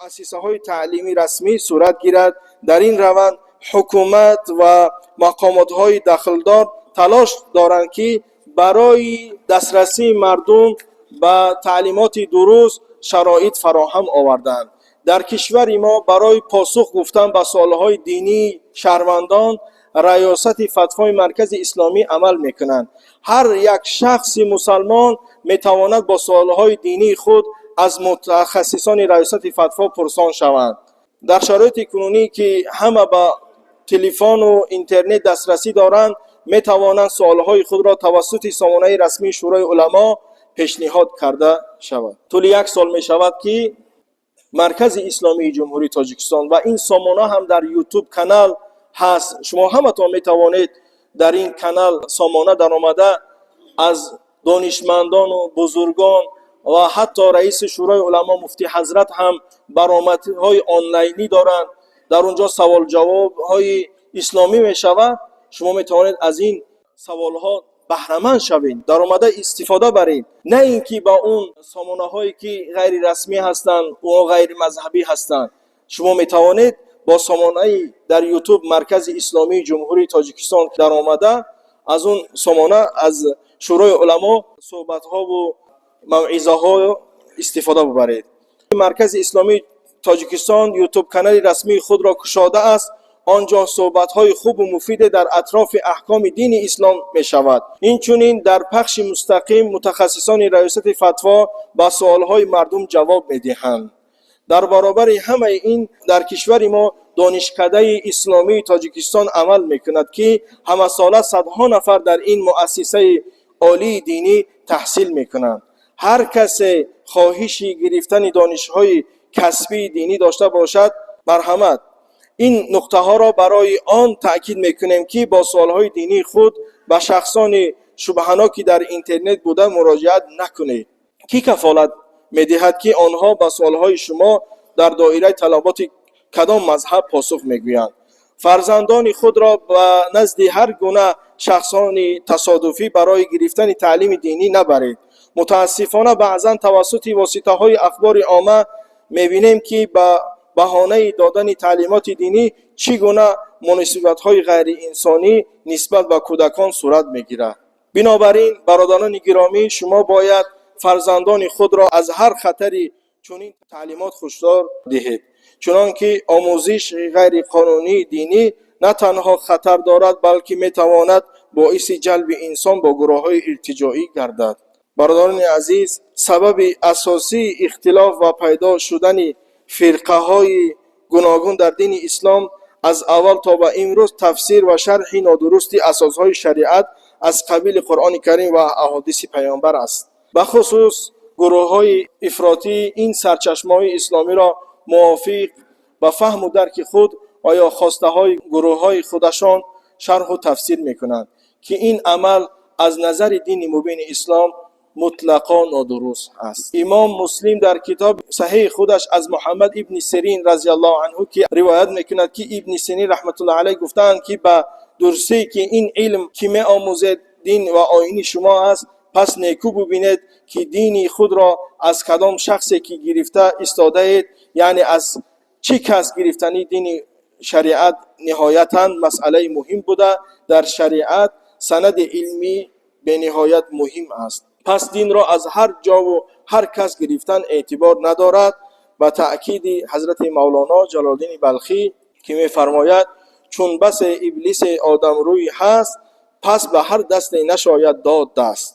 Муассисаҳои таълимии расмӣ сурат гирад. Дар ин раванд ҳукумат ва мақомотҳои дахлдор талош доранд, ки барои дастрасии мардум ба таълимоти дуруст шароит фароҳам оварданд. Дар кишвари мо барои посух гуфтан ба суолҳои динии шаҳрвандон Раёсати фатвои Маркази исломӣ амал мекунанд. Ҳар як шахси мусалмон метавонад бо суолҳои динии худ аз мутахассисони Раёсати фатво пурсон шаванд. Дар шароити кунунӣ, ки ҳама ба телефону интернет дастрасӣ доранд, метавонанд суолҳои худро тавассути сомонаи расмии Шӯрои уламо пешниҳод карда шавад. Тӯли як сол мешавад, ки Маркази исломии Ҷумҳурии Тоҷикистон ва ин сомона ҳам дар Ютуб канал ҳаст. Шумо ҳаматон метавонед дар ин канал сомона даромада, аз донишмандону бузургон ва ҳатто раиси Шӯрои уламо, муфтӣ ҳазрат ҳам баромадҳои онлайнӣ доранд. Дар он ҷо саволҷавобҳои исломӣ мешавад. Шумо метавонед аз ин саволҳо баҳраманд шавед, даромада истифода баред, на ин ки ба он сомонаҳое, ки ғайрирасмӣ ҳастанд, онҳо ғайримазҳабӣ ҳастанд. Шумо метавонед бо сомонаи дар Ютуб Маркази исломии Ҷумҳурии Тоҷикистон даромада, аз он сомона аз Шӯрои уламо суҳбатҳову мавъизаҳо истифода бубаред. Маркази исломии Тоҷикистон Ютуб канали расмии худро кушодааст. Он ҷо суҳбатҳои хубу муфиде дар атрофи аҳкоми дини ислом мешавад. Инчунин дар пахши мустақим мутахассисони Раёсати фатво ба суолҳои мардум ҷавоб медиҳанд. Дар баробари ҳамаи ин дар кишвари мо Донишкадаи исломии Тоҷикистон амал мекунад, ки ҳамасола садҳо нафар дар ин муассисаи олии динӣ таҳсил мекунанд. Ҳар касе хоҳиши гирифтани донишҳои касбии динӣ дошта бошад, марҳамат. Ин нуқтаҳоро барои он таъкид мекунем, ки бо суолҳои динии худ ба шахсони шубҳаноки дар интернет буда муроҷиат накунед. Кӣ кафолат медиҳад, ки онҳо ба суолҳои шумо дар доираи талаботи кадом мазҳаб посух мегӯянд? Фарзандони худро ба назди ҳар гуна шахсони тасодуфӣ барои гирифтани таълими динӣ набаред. Мутаассифона, баъзан тавассути воситаҳои ахбори омма мебинем, ки ба баҳонаи додани таълимоти динӣ чӣ гуна муносибатҳои ғайриинсонӣ нисбат ба кӯдакон сурат мегирад. Бинобар ин, бародарони гиромӣ, шумо бояд фарзандони худро аз ҳар хатари чунин таълимот ҳушдор диҳед, чунон ки омӯзиши ғайриқонунии динӣ на танҳо хатар дорад, балки метавонад боиси ҷалби инсон бо гурӯҳҳои иртиҷоӣ гардад. Бародарони азиз, сабаби асосии ихтилоф ва пайдо шудани фирқаҳои гуногун дар дини ислом аз аввал то ба имрӯз тафсир ва шарҳи нодурусти асосҳои шариат аз қабили Қуръони Карим ва аҳодиси Паёмбар аст. Бахусус гурӯҳҳои ифротӣ ин сарчашмаҳои исломиро мувофиқ ба фаҳму дарки худ ва ё хостаҳои гурӯҳҳои худашон шарҳу тафсир мекунанд, ки ин амал аз назари дини мубини ислом мутлақо нодуруст аст. Имом Муслим дар китоби саҳеҳи худаш аз Муҳаммад ибни Сирин разиаллоҳу анҳу ки ривоят мекунад, ки Ибни Сирин раҳматуллоҳи алайҳ гуфтаанд, ки ба дурустӣ, ки ин илм, ки меомӯзед, дин ва оини шумо аст, пас некӯ бубинед, ки дини худро аз кадом шахсе ки гирифта истодаед, яъне аз чӣ кас гирифтани дини шариат ниҳоятан масъалаи муҳим буда, дар шариат санади илмӣ бениҳоят муҳим аст. Пас динро аз ҳар ҷову ҳар кас гирифтан эътибор надорад. Ба таъкиди ҳазрати Мавлоно Ҷалолдини Балхӣ, ки мефармояд: «Чун басе иблисе одамрӯй ҳаст, пас ба ҳар дасте нашояд дод даст».